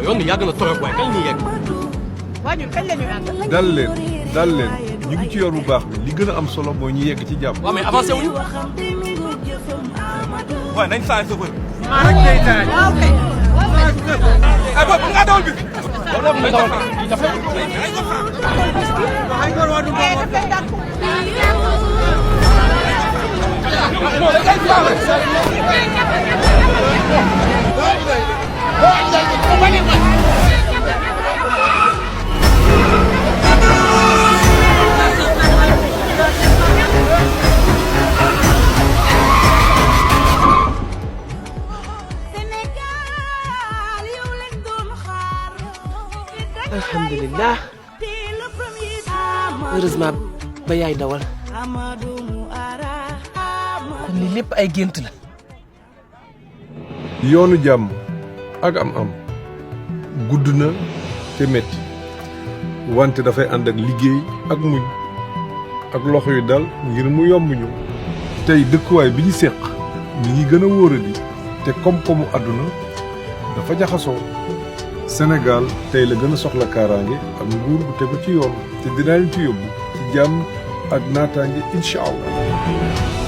yoon bi yàgg na trop waaye kañ ñu yegg. waa ñun kañ la ñu ànd. dal leen ñu ngi ci yoon bu baax bi li gën a am solo mooy ñu yegg ci jàmm. waaw mais avancé wuñu. waaw nañ saa sa bët. maa rek day taaj. waaw kay. ay boobu nga dawal bi. alhamdulillah heureusement ba yaay dawal kon li lépp ay gént la. yoonu jàmm ak am gudd na te metti wante dafay ànd ak liggéey ak muñ ak loxo yu dal ngir mu yomb ñu. tey dëkkuwaay bi ñu séq ñi ngi gën a wóoradi te koom-koomu àdduna dafa jaxasoo. Sénégal tey la gën a soxla kaaraange ak nguur bu tegu ci yoon te dinaa leen ci yóbbu ci jàmm ak naataange incha allah.